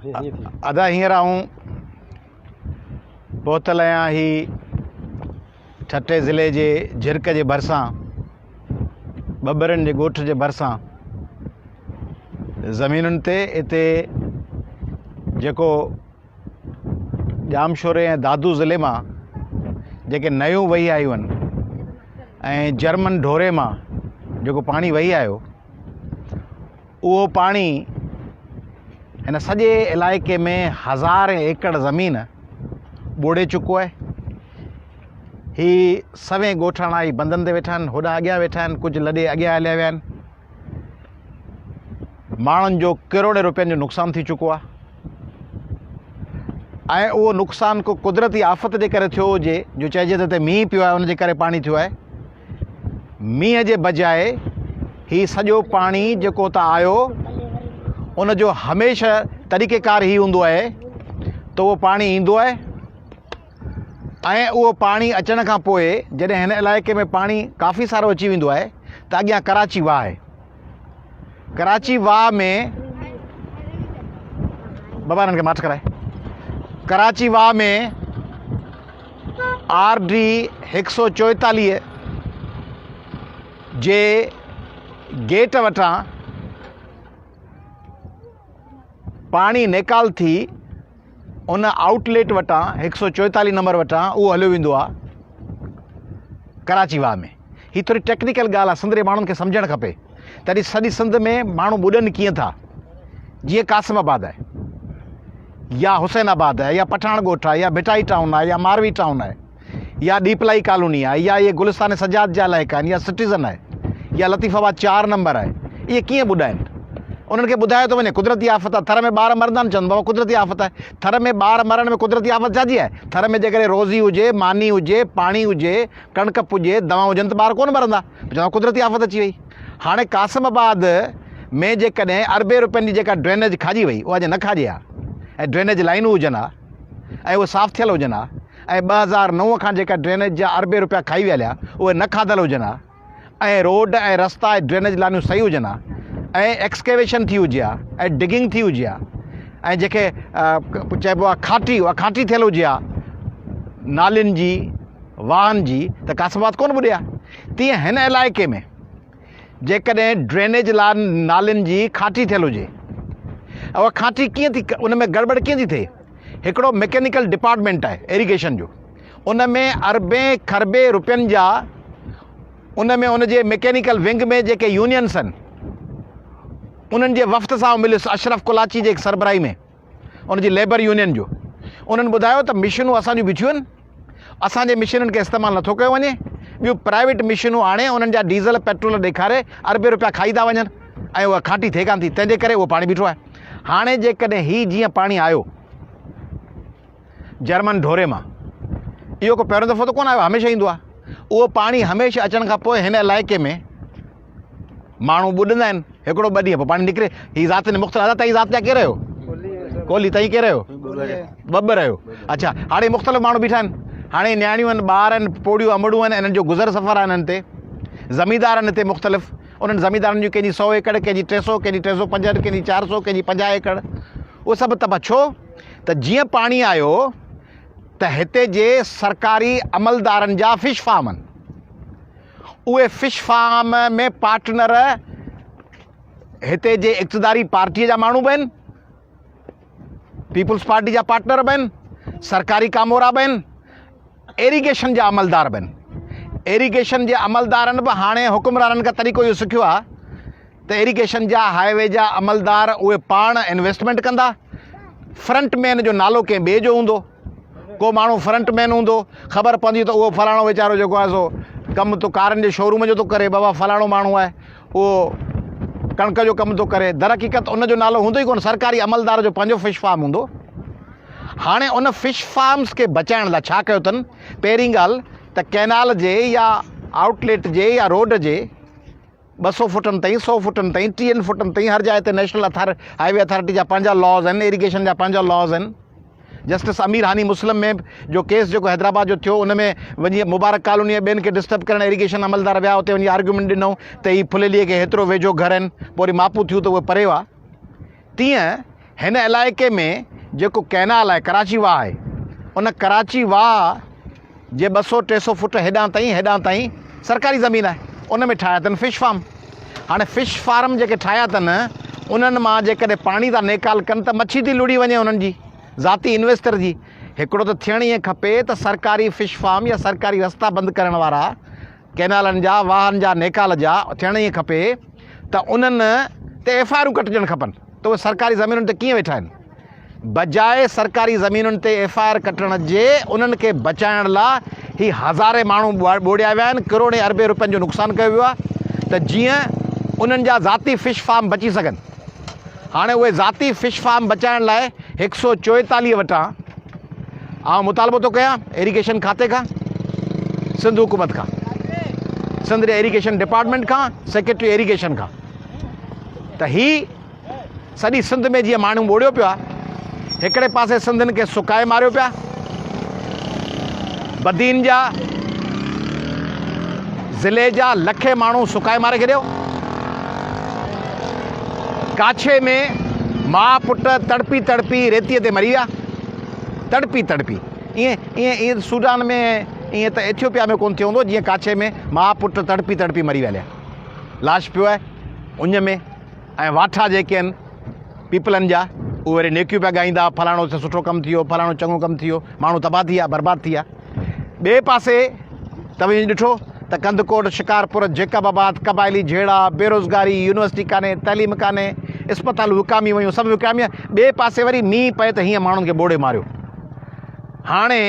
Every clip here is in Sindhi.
ادا هينئر آئون پهتل آهيان هي ٺٽي ضلعي جي جھرڪ جي ڀرسان ٻٻرن جي ڳوٺ جي ڀرسان زمينن تي اتي جيڪو ڄامشوري ۽ دادو ضلعي مان جيڪي نيون وهي آيون آهن ۽ جرمن ڍوري مان جيڪو پاڻي وهي آيو اهو پاڻي هن سڄي علائقي ۾ هزارين ايڪڙ زمين ٻوڙي چڪو آهي. هي سوين ڳوٺاڻا هي بندن تي ويٺا آهن، هوڏانهن اڳيان ويٺا آهن، ڪجهه لڏي اڳيان هليا ويا آهن. ماڻهن جو ڪروڙين روپين جو نقصان ٿي چڪو آهي ۽ اهو نقصان ڪو قدرتي آفت جي ڪري ٿيو هجي جو چئجي ته هتي مينهن پيو آهي ان جي ڪري پاڻي ٿيو آهي مينهن جي بجاء هي سڄو پاڻي جيڪو اتان آيو ان جو هميشه طريقي ڪار هي هوندو آهي ته اهو پاڻي ايندو آهي ۽ اهو پاڻي اچڻ کان پوء جڏهن هن علائقي ۾ پاڻي ڪافي سارو اچي ويندو آهي ته اڳيان ڪراچي واهه آهي ڪراچي واهه ۾ بابا هنن کي ماٺ ڪرائي ڪراچي واهه ۾ آر ڊي هڪ سو چوئيتاليهه جي گيٽ وٽان پاڻي نيڪال ٿي ان آئوٽ ليٽ وٽان هڪ سو چوئيتاليهه نمبر وٽان اهو هليو ويندو آهي ڪراچي واهه ۾ هي ٿوري ٽيڪنيڪل ڳالهه آهي سنڌ جي ماڻهن کي سمجهڻ کپي تڏهن سڄي سنڌ ۾ ماڻهو ٻڏن ڪيئن ٿا جيئن قاسم آباد آهي يا حسين آباد آهي يا پٺاڻ ڳوٺ آهي يا ڀٽائي ٽائون آهي يا ماروي ٽائون آهي يا ڏيپلائي ڪالوني آهي يا اهي گلستان سجاد جا علائقا آهن يا سٽيزن آهي يا لطيف آباد 4 نمبر آهي اهي ڪيئن ٻڏائن انهن کي ٻڌايو ٿو وڃي قدرتي آفت آهي ٿر ۾ ٻار مرندا آهن چون بابا قدرتي آفت آهي ٿر ۾ ٻار مرڻ ۾ قدرتي آفت ڇا جي آهي ٿر ۾ جيڪڏهن روزي هجي ماني هجي پاڻي هجي ڪڻڪ پڄي دوائون هجن ته ٻار ڪونه مرندا چوندا قدرتي آفت اچي وئي هاڻي قاسم آباد ۾ جيڪڏهن اربين روپين جي جيڪا ڊرينيج کاڄي وئي اها جي نه کاڄي ها ۽ ڊرينيج لائنون هجن ها ۽ اهي صاف ٿيل هجن ها ۽ 2009 کان جيڪا ڊرينيج جا اربين روپيا کائي ويا هليا اهي نه کاڌل هجن ها ۽ روڊ ۽ رستا ۽ ڊرينيج لائنون صحيح هجن ها ۽ ايڪسڪيويشن ٿي هجي ها ۽ ڊگنگ ٿي هجي ها ۽ جيڪي چئبو آهي کاٽي اها کاٽي ٿيل هجي ها نالين جي واهن جي ته قاسم آباد ڪونه ٻڏي ها تيئن هن علائقي ۾ جيڪڏهن ڊرينيج لا نالين جي کاٽي ٿيل هجي اها کاٽي ڪيئن ٿي ان ۾ گڙٻڙ ڪيئن ٿي ٿئي هڪڙو مڪينيڪل ڊپارٽمينٽ آهي ايريگيشن جو ان ۾ اربين کربين روپين جا ان ۾ ان جي مڪينيڪل ونگ ۾ جيڪي يونينس آهن انهن جي وفد سان مليس اشرف ڪلاچي جي سربراهي ۾ ان جي ليبر يونين جو انهن ٻڌايو ته مشينون اسان جون بيٺيون آهن اسان جي مشينن کي استعمال نٿو ڪيو وڃي ٻيون پرائيويٽ مشينون آڻي انهن جا ڊيزل پيٽرول ڏيکاري اربين روپيا کائي ٿا وڃن ۽ اها کاٽي ٿئي ڪانه ٿي تنهن جي ڪري اهو پاڻي بيٺو آهي هاڻي جيڪڏهن هي جيئن پاڻي آيو جرمن ڍوري مان اهو ڪو پهريون دفعو ته ڪونه آيو هميشه ايندو آهي اهو پاڻي هميشه اچڻ کان پوء هن علائقي ۾ ماڻهو ٻڏندا آهن هڪڙو ٻه ڏينهن پوء پاڻي نڪري هي ذات ۾ مختلف ادا تائين ذات جا ڪير آهيو ڪولهي تائين ڪير آهيو ٻٻر آهيو اڇا هاڻي مختلف ماڻهو بيٺا آهن هاڻي نياڻيون آهن ٻار آهن پوڙيون امڙون آهن انهن جو گذر سفر آهي انهن تي زميندار آهن هتي مختلف انهن زميندارن جون ڪنهن جي 100 ايڪڙ ڪنهن جي 300 ڪنهن جي 365 ڪنهن جي 400 ڪنهن جي 50 ايڪڙ اهو سڀ تباهه ڇو ته جيئن پاڻي آيو ته هتي جي سرڪاري عملدارن جا فش فارم آهن اهي فش فارم ۾ پارٽنر هتي جي اقتداري پارٽيء جا ماڻهو به آهن، پيپلز پارٽي جا پارٽنر به آهن، سرڪاري ڪامورا به آهن، ايريگيشن جا عملدار به آهن. ايريگيشن جي عملدارن به هاڻي حڪمرانن کان طريقو اهو سکيو آهي ته ايريگيشن جا هاء وي جا عملدار اهي پاڻ انويسٽمينٽ ڪندا، فرنٽ مين جو نالو ڪنهن ٻئي جو هوندو، ڪو ماڻهو فرنٽ مين هوندو، خبر پوندي ته اهو فلاڻو ويچارو جيڪو آهي سو ڪم ٿو ڪارن جي شوروم جو ٿو ڪري، بابا فلاڻو ماڻهو آهي اهو ڪڻڪ جو ڪم ٿو ڪري، درحقيقت ان جو نالو هوندو ئي ڪونه، سرڪاري عملدار جو پنهنجو فش فارم هوندو. هاڻي ان فش فارمز کي بچائڻ لاء ڇا ڪيو اٿن، پهرين ڳالهه ته ڪئنال جي يا آئوٽ ليٽ جي يا روڊ جي 200 فوٽن تائين، سئو فوٽن تائين، ٽيهن فوٽن تائين هر جاء تي نيشنل اٿار هاء وي اٿارٽي جا پنهنجا لاز آهن، ايريگيشن جا پنهنجا لاز آهن. جسٽس امير هاني مسلم ۾ جو ڪيس جيڪو حيدرآباد جو ٿيو ان ۾ وڃي مبارڪ ڪالوني ۽ ٻين کي ڊسٽرب ڪرڻ ايريگيشن عملدار ويا اتي وڃي آرگيومينٽ ڏنو ته هي ڦليليء کي هيترو ويجهو گهر آهن پوء وري ماپون ٿيون ته اهي پري هئا. تيئن هن علائقي ۾ جيڪو ڪئنال آهي ڪراچي واهه آهي ان ڪراچي واهه جي 200 300 فوٽ هيڏانهن تائين هيڏانهن تائين سرڪاري زمين آهي ان ۾ ٺاهيا اٿن فش فارم. هاڻي فش فارم جيڪي ٺاهيا اٿن انهن مان جيڪڏهن پاڻي ٿا نيڪال ڪن ته مڇي ٿي لڙي وڃي انهن جي ذاتي انويسٽر جي. هڪڙو ته ٿيڻ ائين کپي ته سرڪاري فش فارم يا سرڪاري رستا بند ڪرڻ وارا ڪئنالن جا واهن جا نيڪال جا ٿيڻ ائين کپي ته انهن تي ايف I آرون ڪٽجڻ کپن ته اهي سرڪاري زمينن تي ڪيئن ويٺا آهن. بجاء سرڪاري زمينن تي ايف I R ڪٽڻ جي انهن کي بچائڻ لا هي هزارين ماڻهو ٻوڙيا ويا آهن، ڪروڙين اربين روپين جو نقصان ڪيو ويو آهي ته جيئن انهن جا ذاتي فش فارم بچي سگهن. هاڻي اهي ذاتي فش فارم بچائڻ لاء هڪ سو چوئيتاليهه وٽان آئون مطالبو ٿو ڪيان ايريگيشن کاتي کان، سنڌ حڪومت کان، سنڌ جي ايريگيشن ڊپارٽمينٽ کان، سيڪريٽري ايريگيشن کان ته هي سڄي سنڌ ۾ جيئن ماڻهو ٻوڙيو پيو آهي، هڪڙي پاسي سنڌين کي سڪائي ماريو پيا، بدين جا ضلعي جا لکين ماڻهو سڪائي ماري ڇڏيو، ڪاڇي ۾ ماء پٽ تڙپي تڙپي ريتيء تي مري ويا، تڙپي تڙپي ائين ائين ائين سوڊان ۾ ائين ته ايٿيوپيا ۾ ڪونه ٿيو هوندو جيئن ڪاڇي ۾ ماء پٽ تڙپي تڙپي مري ويا هليا، لاش پيو آهي اڃ ۾. ۽ واٺا جيڪي آهن پيپلن جا اهي وري نيڪيون پيا ڳائيندا فلاڻو سٺو ڪم ٿي ويو فلاڻو چڱو ڪم ٿي ويو ماڻهو تباهه ٿي ويا برباد ٿي ويا. ٻئي پاسي توهين ڏٺو ته ڪنڌڪوٽ شڪارپور جيڪب آباد قبائلي جهيڙا بيروزگاري يونيورسٽي ڪانهي تعليم ڪانهي اسپتالون وڪامي ويون سڀ وڪامي ويا ٻئي پاسي وري مينهن پئي ته هيئن ماڻهن کي ٻوڙي ماريو. هاڻي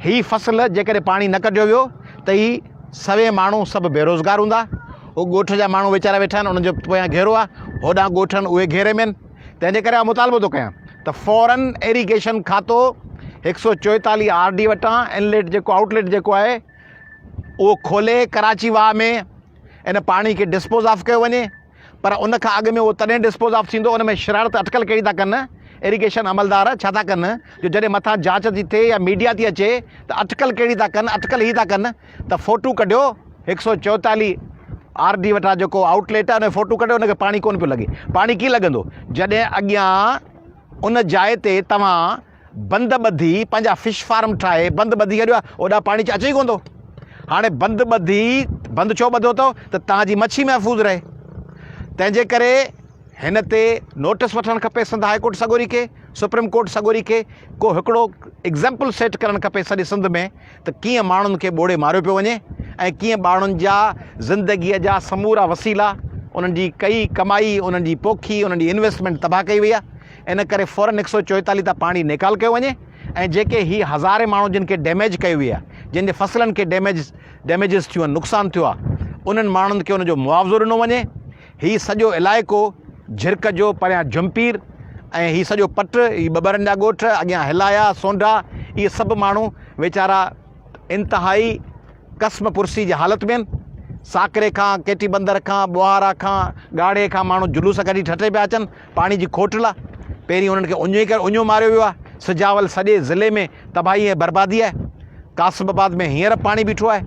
هي فصل جيڪڏهن پاڻي نه ڪڍيو ويو ته هي سوين ماڻهو سڀ بيروزگار هوندا. هو ڳوٺ جا ماڻهو ويچارا ويٺا آهن انهن جو پويان گهيرو آهي، هوڏانهن ڳوٺ آهن اهي گهيري ۾ آهن. تنهن جي ڪري آئون مطالبو ٿو ڪيان ته فورن ايريگيشن کاتو هڪ سو چوئيتاليهه آر ڊي وٽان انليٽ جيڪو آئوٽ ليٽ جيڪو آهي اهو کولي ڪراچي واهه ۾ ان پاڻي کي ڊسپوز آف ڪيو وڃي. پر ان کان اڳ ۾ اهو تڏهن ڊسپوز آف ٿيندو ان ۾ شرارت اٽڪل ڪهڙي ٿا ڪن ايريگيشن عملدار ڇا ٿا ڪن جو جڏهن مٿان جاچ ٿي ٿئي يا ميڊيا ٿي اچي ته اٽڪل ڪهڙي ٿا ڪن اٽڪل هي ٿا ڪن ته فوٽو ڪڍيو هڪ سو چوئيتاليهه آر ڊي وٽان جيڪو آئوٽ ليٽ آهي ان جو فوٽو ڪڍيو ان کي پاڻي ڪونه پيو لڳي پاڻي ڪيئن لڳندو جڏهن اڳيان ان جاء تي توهان بند ٻڌي پنهنجا فش فارم ٺاهي بند ٻڌي ڇڏيو آهي اوڏانهن پاڻي اچي ئي ڪونه ٿو هاڻي بند ٻڌي بند ڇو ٻڌو اٿو ته توهان جي مڇي محفوظ رهي تنهن جي ڪري هن تي نوٽس وٺڻ کپي سنڌ هاء ڪورٽ سڳوري کي سپريم ڪورٽ سڳوري کي ڪو هڪڙو ايگزامپل سيٽ ڪرڻ کپي سڄي سنڌ ۾ ته ڪيئن ماڻهن کي ٻوڙي ماريو پيو وڃي ۽ ڪيئن ماڻهن جا زندگيء جا سمورا وسيلا انهن جي ڪئي ڪمائي انهن جي پوکي انهن جي انويسٽمينٽ تباهه ڪئي وئي آهي ان ڪري فورن هڪ سئو چوئيتاليهه تان پاڻي نيڪال ڪيو وڃي ۽ جيڪي هي هزارين ماڻهو جن کي ڊيميج ڪئي وئي آهي جن جي فصلن کي ڊيميج ڊيميجز ٿيون آهن نقصان ٿيو آهي انهن ماڻهن کي ان جو معاوضو ڏنو وڃي. هي سڄو علائقو جهرڪ جو پريان جهمپير ۽ هي سڄو پٽ هي ٻٻرن جا ڳوٺ اڳيان هلايا سونڍا اهي سڀ ماڻهو ويچارا انتهائي قسم پرسي جي حالت ۾ آهن. ساڪري کان، ڪيٽي بندر کان، ٻوهارا کان، ڳاڙهي کان ماڻهو جلوس ڪڍي ٺٽي پيا اچن پاڻي جي کوٽ لا. پهرين انهن کي اڃ ئي ڪري اڃو ماريو ويو آهي. سجاول سڄي ضلعي ۾ تباهي ۽ بربادي آهي. قاسم آباد ۾ هينئر به پاڻي بيٺو آهي.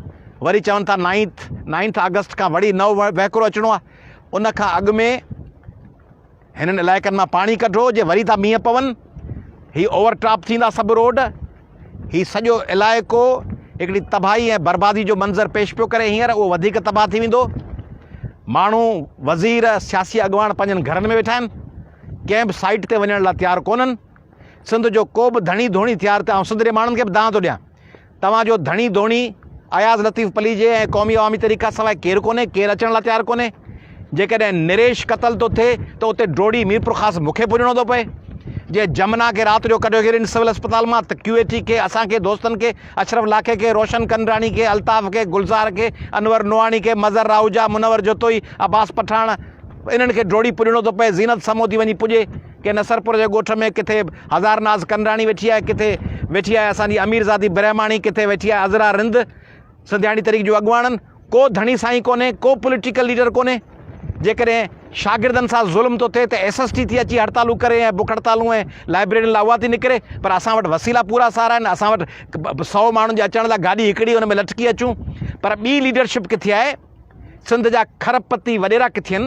وري چون ٿا نائنٿ نائنٿ آگسٽ کان وڙي نئون وهڪرو اچڻو آهي. ان کان اڳ ۾ هنن علائقن مان پاڻي ڪڍو جي وري ٿا مينهن پون هي اوور ٽاپ ٿيندا سڀ روڊ هي سڄو علائقو هڪڙي تباهي ۽ بربادي جو منظر پيش پيو ڪري هينئر اهو وڌيڪ تباهه ٿي ويندو ماڻهو وزير سياسي اڳواڻ پنهنجن گهرن ۾ ويٺا آهن ڪنهن به سائيٽ تي وڃڻ لاء تيار ڪونهن سنڌ جو ڪو به ڌڻي ڌوڻي تيار ته آئون سنڌ جي ماڻهن کي به دانهن ٿو ڏيان توهان جو ڌڻي ڌوڻي اياز لطيف پليجي ۽ قومي عوامي تحريڪ کان سواء ڪير ڪونهي، ڪير اچڻ لاء تيار ڪونهي. جيڪڏهن نريش قتل ٿو ٿئي ته اتي ڊوڙي ميرپورخاص مون کي پڄڻو ٿو پئي. جي جمنا کي رات جو ڪڍيو گيرين سول اسپتال مان ته ڪيو اي ٽي کي، اسان کي، دوستن کي، اشرف لاکي کي، روشن ڪنراڻي کي، الطاف کي، گلزار کي، انور نوحاڻي کي، مظهر راهوجا، منور جتوئي، عباس پٺاڻ انهن کي ڊوڙي پڄڻو ٿو پئي، زينت سمون ٿي وڃي پڄي. ڪنهن نصرپور جي ڳوٺ ۾ ڪٿي هزار ناز ڪنراڻي ويٺي آهي، ڪٿي ويٺي آهي اسان جي اميرزادي برهماڻي، ڪٿي ويٺي آهي عذرا رند، سنڌياڻي تحريڪ جون اڳواڻن، ڪو ڌڻي سائين ڪونهي، ڪو پوليٽيڪل ليڊر ڪونهي. جيڪڏهن شاگردن سان ظلم ٿو ٿئي ته ايس ايس ٽي ٿي اچي هڙتالون ڪري ۽ بک هڙتالون ۽ لائبريرين لاء اها ٿي نڪري پر اسان وٽ وسيلا پورا سارا آهن، اسان وٽ سئو ماڻهن جي اچڻ لاء گاڏي هڪڙي ان ۾ لٽڪي اچون پر ٻي ليڊرشپ ڪٿي آهي؟ سنڌ جا کرب پتي وڏيرا ڪٿي آهن؟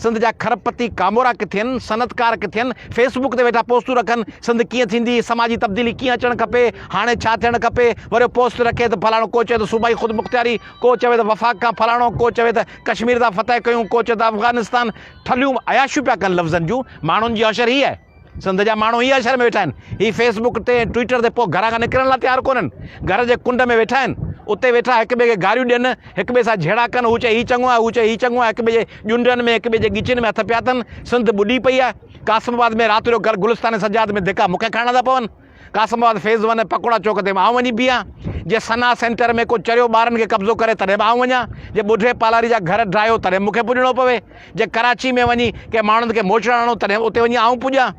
سنڌ جا کربپتي ڪامورا ڪٿي آهن، صنعتڪار ڪٿي آهن، فيس بڪ تي ويٺا پوسٽون رکن، سنڌ ڪيئن ٿيندي، سماجي تبديلي ڪيئن اچڻ کپي، هاڻي ڇا ٿيڻ کپي، وريو پوسٽ رکي ته فلاڻو ڪو چوي ته صوبائي خودمختياري، ڪو چوي ته وفاق کان فلاڻو، ڪو چوي ته ڪشمير ٿا فتح ڪيون، ڪو چوي ته افغانستان، ٺلهيون عياشيون پيا ڪن لفظن جون، ماڻهن جي حشر هي آهي. سنڌ جا ماڻهو هي حشر ۾ ويٺا آهن. هي فيس بڪ تي ۽ ٽوئيٽر تي پوء گهران کان نڪرڻ لاء تيار ڪونهن. گهر جي ڪنڊ ۾ ويٺا آهن. اتي ويٺا هڪ ٻئي کي گاريون ڏين، هڪ ٻئي سان جهيڙا ڪن، هو چئي هي چڱو آهي، هو چئي هي چڱو آهي، هڪ ٻئي جي ڄنڊن ۾ هڪ ٻئي جي ڳچين ۾ هٿ پيا اٿن. سنڌ ٻڏي پئي آهي. قاسم آباد ۾ رات جو گلستان سجاد ۾ ڌڪا مون کي کائڻا ٿا پون. قاسم آباد فيز ون ۽ پڪوڙا چوڪ تي به آئون وڃي بيهان. جي ثنا سينٽر ۾ ڪو چريو ٻارن کي قبضو ڪري تڏهن به آئون وڃان. جي ٻڍي پالاري جا گهر ڊاهيو تڏهن به مون کي پڄڻو پوي. جي ڪراچي ۾ وڃي ڪنهن ماڻهن کي موچڙا هڻو تڏهن به اتي وڃي آئون پڄان.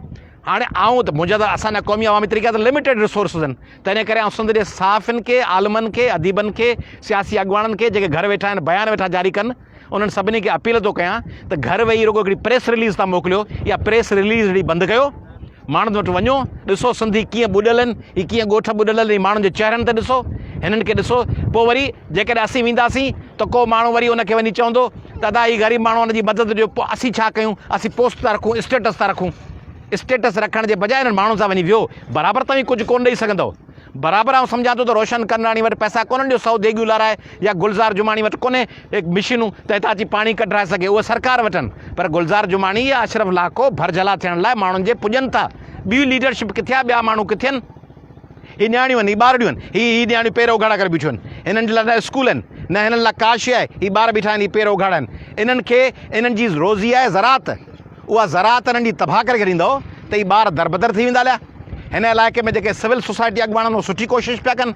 هاڻي آئون ته منهنجا ته اسان جا قومي عوامي طريقا ته لميٽيڊ ريسورسز آهن. تنهن ڪري آئون سنڌ جي صحافين کي، عالمن کي، اديبن کي، سياسي اڳواڻن کي جيڪي گهر ويٺا آهن بيان ويٺا جاري ڪن انهن سڀني کي اپيل ٿو ڪيان ته گهر ويهي رڳو هڪڙي پريس رليز ٿا موڪليو اها پريس رليز هڙي بند ڪيو ماڻهن وٽ وڃو ڏسو سنڌي ڪيئن ٻڏل آهن هي ڪيئن ڳوٺ ٻڏل آهن هي ماڻهن جي چهرن تي ڏسو هنن کي ڏسو پوء وري جيڪڏهن اسين وينداسين ته ڪو ماڻهو وري ان کي وڃي چوندو ته ادا هي غريب ماڻهو ان جي مدد ڏيو پوء اسين ڇا ڪيون اسين پوسٽ ٿا رکون اسٽيٽس ٿا رکون اسٽيٽس رکڻ جي بجاء انهن ماڻهن سان وڃي ويهو برابر توهين ڪجهه ڪونه ڏئي سگهندؤ برابر آئون سمجهان ٿو ته روشن ڪنراڻي وٽ پئسا ڪونهن جو سئو ديڳيون لارائي يا گلزار جماڻي وٽ ڪونهي مشينون ته هتان اچي پاڻي ڪڍرائي سگهي اهي سرڪار وٽ آهن پر گلزار جماڻي يا اشرف لاکو ڀرجهلا ٿيڻ لاء ماڻهن جي پڄن ٿا ٻي ليڊرشپ ڪٿي آهي ٻيا ماڻهو ڪٿي آهن هي نياڻيون آهن هي ٻارڙيون آهن هي هي نياڻيون پير اگهاڙا ڪري بيٺيون آهن هنن جي لاء نه اسڪول آهن نه هنن لاء ڪا شيء آهي هي ٻار بيٺا آهن هي پير اگهاڙا آهن انهن کي انهن جي روزي آهي زراعت اها زراعت انهن جي تباهه ڪري ڇڏيندؤ ته هي ٻار دربدر ٿي ويندا هليا. هن علائقي ۾ جيڪي سول سوسائٽي اڳواڻ آهن اهي سٺي ڪوشش پيا ڪن.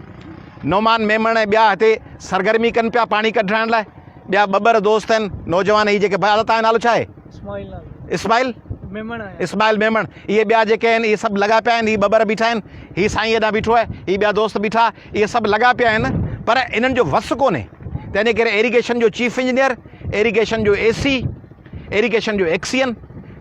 نعمان ميمڻ ۽ ٻيا هتي سرگرمي ڪن پيا پاڻي ڪڍرائڻ لاء. ٻيا ٻٻر دوست آهن نوجوان هي جيڪي ڀاء ادا توهان جو نالو ڇا آهي؟ اسماعيل نالو. اسماعيل ميمڻ آهيان. اسماعيل ميمڻ اهي ٻيا جيڪي آهن اهي سڀ لڳا پيا آهن هي ٻٻر بيٺا آهن هي سائين هيڏانهن بيٺو آهي هي ٻيا دوست بيٺا اهي سڀ لڳا پيا آهن پر انهن جو وس ڪونهي تنهن جي ڪري ايريگيشن جو چيف انجنيئر ايريگيشن جو اي سي ايريگيشن جو ايڪسين،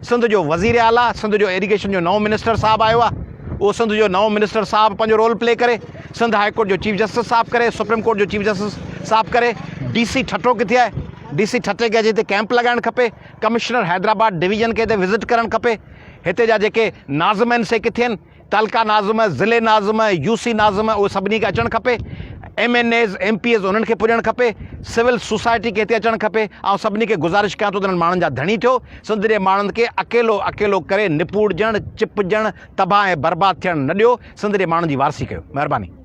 سنڌ جو وزير اعليٰ، سنڌ جو ايريگيشن جو نئون منسٽر صاحب آيو آهي، اهو سنڌ جو نئون منسٽر صاحب پنهنجو رول پلي ڪري، سنڌ هاء ڪورٽ جو چيف جسٽس صاحب ڪري، سپريم ڪورٽ جو چيف جسٽس صاحب ڪري، ڊي سي ٺٽو ڪٿي آهي، ڊي سي ٺٽي کي اچي هتي ڪئمپ لڳائڻ کپي، ڪمشنر حيدرآباد ڊويزن کي هتي وزٽ ڪرڻ کپي، هتي جا جيڪي ناظم آهن سي ڪٿي آهن، تعلقه ناظم، ضلعي ناظم، يو سي ناظم اهي سڀني کي اچڻ کپي، M N As, M P As انهن کي پڄڻ کپي، سول سوسائٽي کي هتي اچڻ کپي، آئون سڀني کي گذارش ڪيان ٿو ته انهن ماڻهن جا ڌڻي ٿيو، سنڌ جي ماڻهن کي اڪيلو اڪيلو ڪري نپوڙجڻ، چپجڻ، تباهه ۽ برباد ٿيڻ نه ڏيو، سنڌ جي ماڻهن جي وارثي ڪيو. مهرباني.